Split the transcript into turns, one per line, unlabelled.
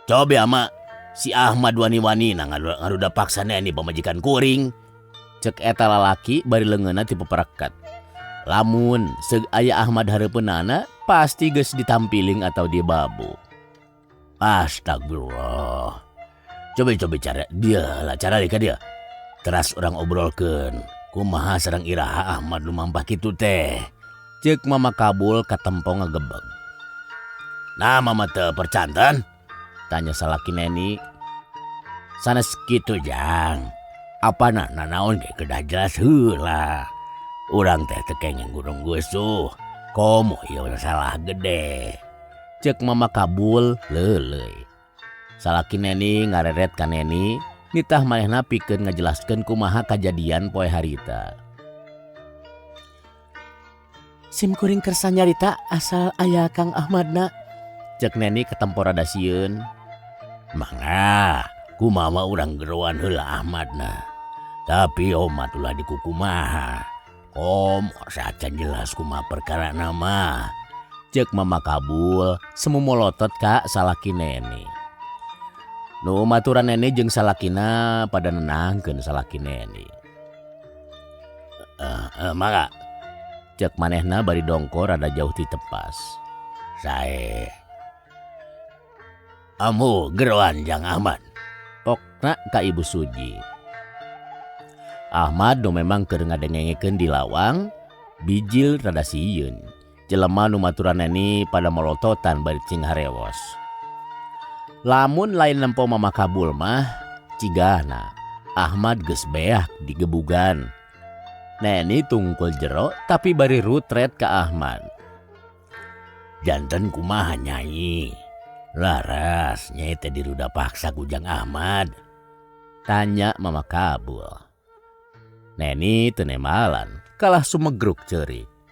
Cobi ama si Ahmad wani-wanina ngaruda paksa Neni pamajikan kuring. Cek eta lalaki bari leungeunna ti peperekat. Lamun seug aya Ahmad hareupeunana pasti geus ditampiling atau dibabu. Astagfirullah. Coba-coba cara dia lah cara ka dia. Teras urang obrolkeun. Kumaha sareng iraha Ahmad lumampah kitu teh. Cek Mama Kabul katempo ngagebeg. Nah mama teu percanten? Tanya salaki Neni. Sanes kitu Jang. Apana nanaon ge kedah jelas heula. Urang teh teu kenging gunung gusuh. Komo ieu salah gede. Cek Mama Kabul leuleuy. Salaki Neni ngareret ka Neni, nitah manehna pikeun ngajelaskeun kumaha kajadian poe harita. Sim kuring kersa nyarita asal aya Kang Ahmadna. Cek Neni katempo rada sieun. Mangga, kumaha urang geroan heula Ahmadna. Tapi omat ulah dikukumaha. Komo sacan jelas kumaha perkarana mah. Cek Mama Kabul semu molotot ka salaki Neni. Nu maturan Neni jeung salakina pada nenangkeun salaki Neni. Mangga. Cek manehna bari dongko rada jauh ti tepas. Sae. Amu geroan Jang Ahmad. Pokna ka Ibu Suji. Ahmad nu memang keur ngadengekeun di lawang, bijil rada sieun. Jelema nu maturan Neni pada molototan bari cing harewos. Lamun lain nempo Mama Kabul mah, cigana Ahmad geus beak digebugan. Neni tungkul jero tapi bari rutret ka Ahmad. Janten kumaha Nyai? Laras nyai teh diruda paksa ku Jang Ahmad. Tanya Mama Kabul. Neni teu nembalan, kalah sumegruk ceurik.